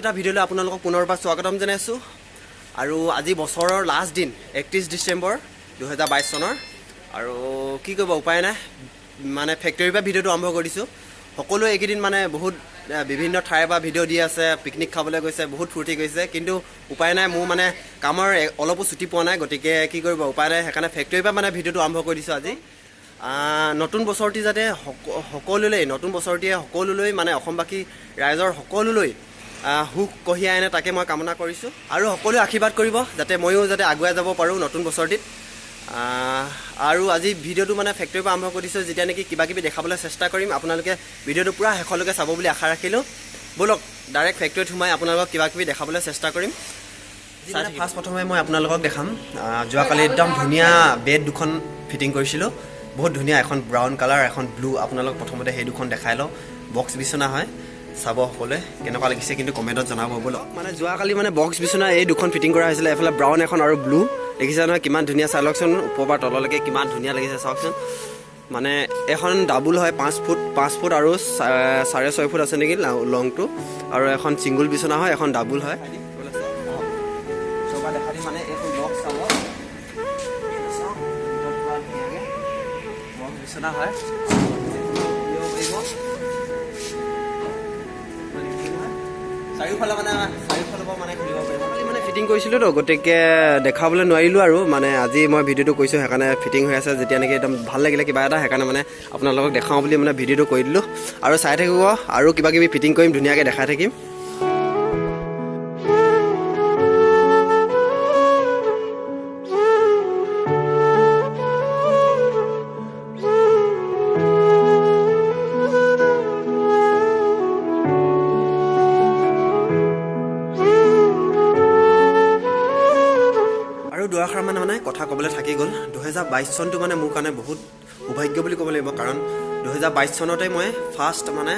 এটা ভিডিঅ'লৈ আপোনালোকক পুনৰবাৰ স্বাগতম জনাইছোঁ। আৰু আজি বছৰৰ লাষ্ট দিন, 31 ডিচেম্বৰ 2022 চনৰ। আৰু কি কৰিব, উপায় নাই, মানে ফেক্টৰীৰ পৰা ভিডিঅ'টো আৰম্ভ কৰি দিছোঁ। সকলোৱে এইকেইদিন মানে বহুত বিভিন্ন ঠাইৰ পৰা ভিডিঅ' দি আছে, পিকনিক খাবলৈ গৈছে, বহুত ফূৰ্তি কৰিছে। কিন্তু উপায় নাই, মোৰ মানে কামৰ অলপো ছুটি পোৱা নাই। গতিকে কি কৰিব, উপায় নাই, সেইকাৰণে ফেক্টৰীৰ পৰা মানে ভিডিঅ'টো আৰম্ভ কৰি দিছোঁ আজি। নতুন বছৰটি যাতে সকলোলৈ, নতুন বছৰটিয়ে সকলোলৈ মানে অসমবাসী ৰাইজৰ সকলোলৈ সুখ কঢ়িয়াই আনে, তাকে মই কামনা কৰিছোঁ। আৰু সকলোৱে আশীৰ্বাদ কৰিব যাতে ময়ো যাতে আগুৱাই যাব পাৰোঁ নতুন বছৰটিত। আৰু আজি ভিডিঅ'টো মানে ফেক্টৰীৰ পৰা আৰম্ভ কৰি দিছোঁ, যেতিয়া নেকি কিবা কিবি দেখাবলৈ চেষ্টা কৰিম। আপোনালোকে ভিডিঅ'টো পূৰা শেষলৈকে চাব বুলি আশা ৰাখিলোঁ। ব'লক, ডাইৰেক্ট ফেক্টৰীত সোমাই আপোনালোকক কিবা কিবি দেখাবলৈ চেষ্টা কৰিম। ফাৰ্ষ্ট প্ৰথমে মই আপোনালোকক দেখাম, যোৱাকালি একদম ধুনীয়া বেড দুখন ফিটিং কৰিছিলোঁ। বহুত ধুনীয়া, এখন ব্ৰাউন কালাৰ, এখন ব্লু। আপোনালোক প্ৰথমতে সেই দুখন দেখাই লওঁ। বক্স বিচনা হয়, চাব সকলোৱে, কেনেকুৱা লাগিছে কিন্তু কমেণ্টত জনাব। ব'লক। মানে যোৱাকালি মানে বক্স বিচনা এই দুখন ফিটিং কৰা হৈছিলে, এফালে ব্ৰাউন এখন আৰু ব্লু। দেখিছে নহয় কিমান ধুনীয়া? চাই লওকচোন, ওপৰৰ পৰা তললৈকে কিমান ধুনীয়া লাগিছে চাওকচোন। মানে এখন ডাবুল হয়, 5 ফুট 5 ফুট আৰু 6.5 ফুট আছে নেকি লংটো। আৰু এখন ছিংগুল বিচনা হয়, এখন ডাবুল হয়। চৌকা দেখা দি মানে এইখন বক্স চাব, এইটো চাওক, ভিতৰত পুৰা ধুনীয়াকে বক্স বিচনা হয়, দিব পাৰিব। চাৰিওফালে মানে চাৰিওফালৰ পৰা মানে খুলিব পাৰিব। কালি মানে ফিটিং কৰিছিলোঁতো, গতিকে দেখাবলৈ নোৱাৰিলোঁ। আৰু মানে আজি মই ভিডিঅ'টো কৰিছোঁ, সেইকাৰণে ফিটিং হৈ আছে যেতিয়া নেকি একদম ভাল লাগিলে কিবা এটা, সেইকাৰণে মানে আপোনালোকক দেখাওঁ বুলি মানে ভিডিঅ'টো কৰি দিলোঁ। আৰু চাই থাকিব, আৰু কিবা কিবি ফিটিং কৰিম, ধুনীয়াকৈ দেখাই থাকিম। আৰু দুআষাৰ মানে কথা ক'বলৈ থাকি গ'ল। 2022 চনটো মানে মোৰ কাৰণে বহুত সৌভাগ্য বুলি ক'ব লাগিব, কাৰণ 2022 চনতে মই ফাৰ্ষ্ট মানে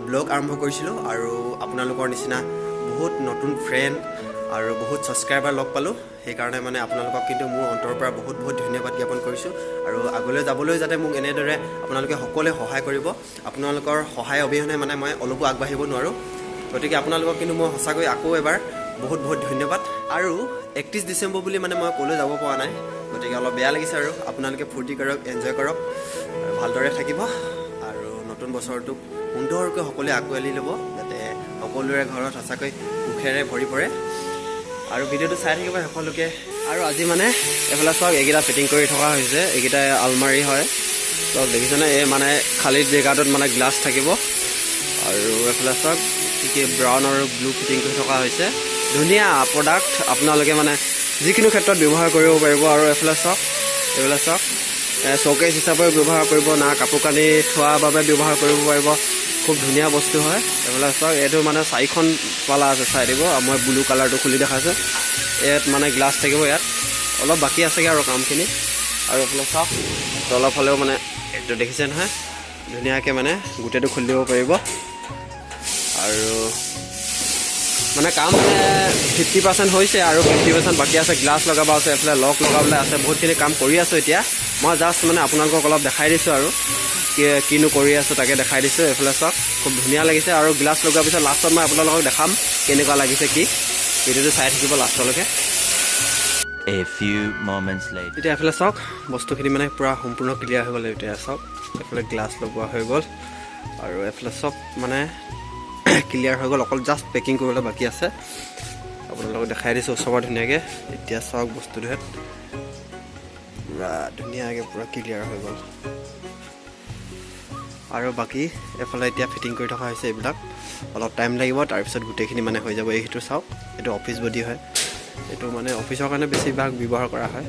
ব্লগ আৰম্ভ কৰিছিলোঁ আৰু আপোনালোকৰ নিচিনা বহুত নতুন ফ্ৰেণ্ড আৰু বহুত ছাবস্ক্ৰাইবাৰ লগ পালোঁ। সেইকাৰণে মানে আপোনালোকক কিন্তু মোৰ অন্তৰৰ পৰা বহুত বহুত ধন্যবাদ জ্ঞাপন কৰিছোঁ। আৰু আগলৈ যাবলৈ যাতে মোক এনেদৰে আপোনালোকে সকলোৱে সহায় কৰিব। আপোনালোকৰ সহায় অবিহনে মানে মই অলপো আগবাঢ়িব নোৱাৰোঁ। গতিকে আপোনালোকক কিন্তু মই সঁচাকৈ আকৌ এবাৰ বহুত বহুত ধন্যবাদ। আৰু 31 ডিচেম্বৰ বুলি মানে মই ক'লৈ যাব পৰা নাই, গতিকে অলপ বেয়া লাগিছে। আৰু আপোনালোকে ফূৰ্তি কৰক, এনজয় কৰক আৰু ভালদৰে থাকিব। আৰু নতুন বছৰটোক সুন্দৰকৈ সকলোৱে আঁকোৱালি ল'ব, যাতে সকলোৰে ঘৰত সঁচাকৈ সুখেৰে ভৰি পৰে। আৰু ভিডিঅ'টো চাই থাকিব সকলোকে। আৰু আজি মানে এইফালে চাওক, এইকেইটা ফিটিং কৰি থকা হৈছে। এইকেইটা আলমাৰি হয়, চাওক, দেখিছেনে? এই মানে খালী জেগাটোত মানে গ্লাছ থাকিব। আৰু এইফালে চাওক, কি কি ব্ৰাউন আৰু ব্লু ফিটিং কৰি থকা হৈছে। ধুনীয়া প্ৰডাক্ট, আপোনালোকে মানে যিকোনো ক্ষেত্ৰত ব্যৱহাৰ কৰিব পাৰিব। আৰু এইফালে চাওক, এইফালে চাওক, শ্ব'কেছ হিচাপেও ব্যৱহাৰ কৰিব না কাপোৰ কানি থোৱাৰ বাবে ব্যৱহাৰ কৰিব পাৰিব। খুব ধুনীয়া বস্তু হয়। এইফালে চাওক, এইটো মানে চাৰিখন পালা আছে, চাই দিব। মই ব্লু কালাৰটো খুলি দেখাইছোঁ। ইয়াত মানে গ্লাছ থাকিব। ইয়াত অলপ বাকী আছেগৈ আৰু কামখিনি। আৰু এইফালে চাওক, তলৰ ফালেও মানে এইটো দেখিছে নহয়, ধুনীয়াকৈ মানে গোটেইটো খুলি দিব পাৰিব। আৰু মানে কাম মানে 50% হৈছে আৰু 50% বাকী আছে। গ্লাছ লগাব আছে, এইফালে লক লগাবলৈ আছে, বহুতখিনি কাম কৰি আছোঁ। এতিয়া মই জাষ্ট মানে আপোনালোকক অলপ দেখাই দিছোঁ আৰু কি কিনো কৰি আছোঁ তাকে দেখাই দিছোঁ। এইফালে চাওক, খুব ধুনীয়া লাগিছে। আৰু গ্লাছ লগোৱাৰ পিছত লাষ্টত মই আপোনালোকক দেখাম কেনেকুৱা লাগিছে কি। ভিডিঅ'টো চাই থাকিব লাষ্টলৈকে। A few moments later. এতিয়া এফালে চাওক, বস্তুখিনি মানে পূৰা সম্পূৰ্ণ ক্লিয়াৰ হৈ গ'ল। এতিয়া চাওক, এইফালে গ্লাছ লগোৱা হৈ গ'ল আৰু এইফালে চব মানে ক্লিয়াৰ হৈ গ'ল, অকল জাষ্ট পেকিং কৰিবলৈ বাকী আছে। আপোনালোকক দেখাই দিছোঁ ওচৰৰ পৰা ধুনীয়াকৈ। এতিয়া চাওক, বস্তুটো পূৰা ধুনীয়াকৈ পূৰা ক্লিয়াৰ হৈ গ'ল। আৰু বাকী এইফালে এতিয়া ফিটিং কৰি থকা হৈছে এইবিলাক, অলপ টাইম লাগিব, তাৰপিছত গোটেইখিনি মানে হৈ যাব। এইটো চাওক, এইটো অফিচ বডি হয়। এইটো মানে অফিচৰ কাৰণে বেছিভাগ ব্যৱহাৰ কৰা হয়।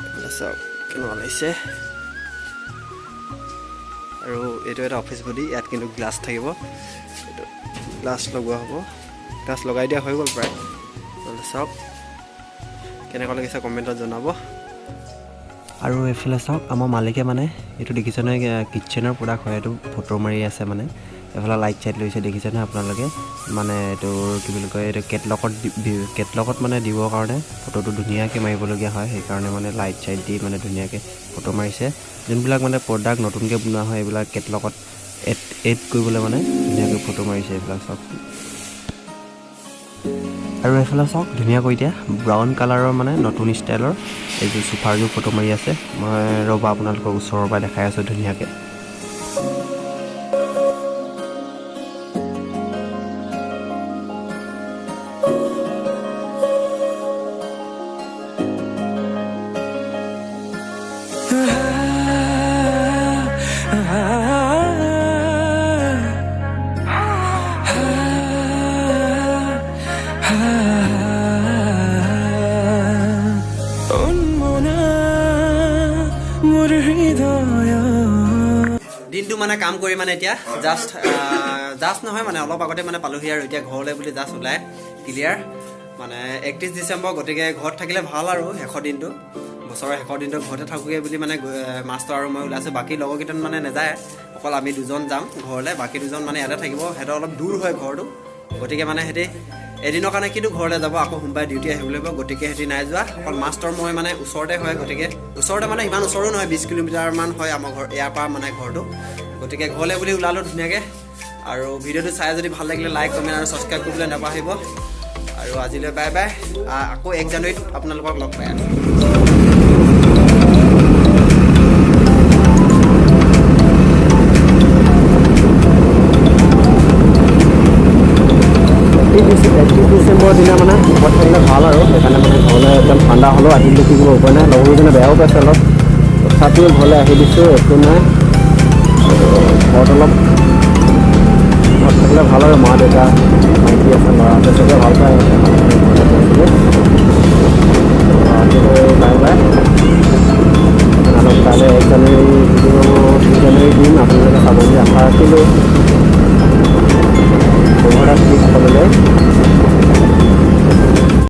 এইফালে চাওক কেনেকুৱা লাগিছে। আৰু এইটো এটা অফিচ বডি, ইয়াত কিন্তু গ্লাছ থাকিব। এইটো গ্লাছ লগোৱা হ'ব, গ্লাছ লগাই দিয়া হৈ গ'ল প্ৰায়। এইফালে চাওক, কেনেকুৱা লাগিছে কমেণ্টত জনাব। আৰু এইফালে চাওক, আমাৰ মালিকে মানে এইটো দেখিছে নহয়, কিটচেনৰ প্ৰডাক্ট হয় এইটো, ফটো মাৰি আছে। মানে এইফালে লাইট চাইট লৈছে, দেখিছে নহয় আপোনালোকে? মানে এইটো কি বুলি কয়, এইটো কেটলগত মানে দিবৰ কাৰণে ফটোটো ধুনীয়াকৈ মাৰিবলগীয়া হয়। সেইকাৰণে মানে লাইট চাইট দি মানে ধুনীয়াকৈ ফটো মাৰিছে। যোনবিলাক মানে প্ৰডাক্ট নতুনকৈ বনোৱা হয়, এইবিলাক কেটলগত এড কৰিবলৈ মানে ধুনীয়াকৈ ফটো মাৰিছে। এইবিলাক চাওকচোন। আৰু এইফালে চাওক, ধুনীয়াকৈ এতিয়া ব্ৰাউন কালাৰৰ মানে নতুন ষ্টাইলৰ এইযোৰ চোফাৰযোৰ ফটো মাৰি আছে। মই ৰ'বা, আপোনালোকক ওচৰৰ পৰা দেখাই আছোঁ ধুনীয়াকৈ। উন্মনা মোৰ হৃদয়। দিনটো মানে কাম কৰি মানে এতিয়া জাষ্ট, জাষ্ট নহয়, মানে অলপ আগতে মানে পালোহি আৰু এতিয়া ঘৰলৈ বুলি জাষ্ট ওলাই ক্লিয়াৰ। মানে 31 ডিচেম্বৰ, গতিকে ঘৰত থাকিলে ভাল আৰু শেষৰ দিনটো, বছৰৰ শেষৰ দিনটো ঘৰতে থাকোঁগৈ বুলি মানে মাষ্টৰ আৰু মই ওলাইছোঁ। বাকী লগৰকেইজন মানে নাযায়, অকল আমি দুজন যাম ঘৰলৈ। বাকী দুজন মানে ইয়াতে থাকিব। সিহঁতৰ অলপ দূৰ হয় ঘৰটো, গতিকে মানে সিহঁতি এদিনৰ কাৰণে কিন্তু ঘৰলৈ যাব, আকৌ সোমবাৰে ডিউটি আহিব লাগিব, গতিকে সিহঁতি নাই যোৱা। অকল মাষ্টৰ মই মানে ওচৰতে হয়, গতিকে ওচৰতে মানে ইমান ওচৰো নহয়, 20 কিলোমিটাৰমান হয় আমাৰ ঘৰ ইয়াৰ পৰা মানে ঘৰটো। গতিকে ঘৰলৈ বুলি ওলালোঁ ধুনীয়াকৈ। আৰু ভিডিঅ'টো চাই যদি ভাল লাগিলে লাইক, কমেণ্ট আৰু ছাবস্ক্ৰাইব কৰিবলৈ নাপাহৰিব। আৰু আজিলৈ বাই বাই, আকৌ 1 জানুৱাৰীত আপোনালোকক লগ পাই আছোঁ। 31 ডিচেম্বৰৰ দিনা মানে ঘৰত থাকিলে ভাল আৰু সেইকাৰণে মানে ঘৰলৈ একদম ঠাণ্ডা হ'লেও আহি দিলোঁ। কি কৰিব, উপায় নাই। লগৰকেইজনে বেয়াও পাইছে অলপ, তথাপিও ঘৰলৈ আহি দিছোঁ, একো নাই। আৰু ঘৰত অলপ ঘৰত থাকিলে ভাল আৰু মা দেউতা, ভাইটি আছে, ল'ৰা আছে, চবে ভাল পায়। সেইকাৰণে ঘৰলৈ গৈছিলোঁ। আজিলৈ বাই বাই। আপোনালোক কাইলৈ 1 জানুৱাৰী ভিডিঅ', 2 জানুৱাৰী দিম, আপোনালোকে চাব বুলি আশা ৰাখিলোঁ। শুভৰাত্ৰি সকলোলৈ।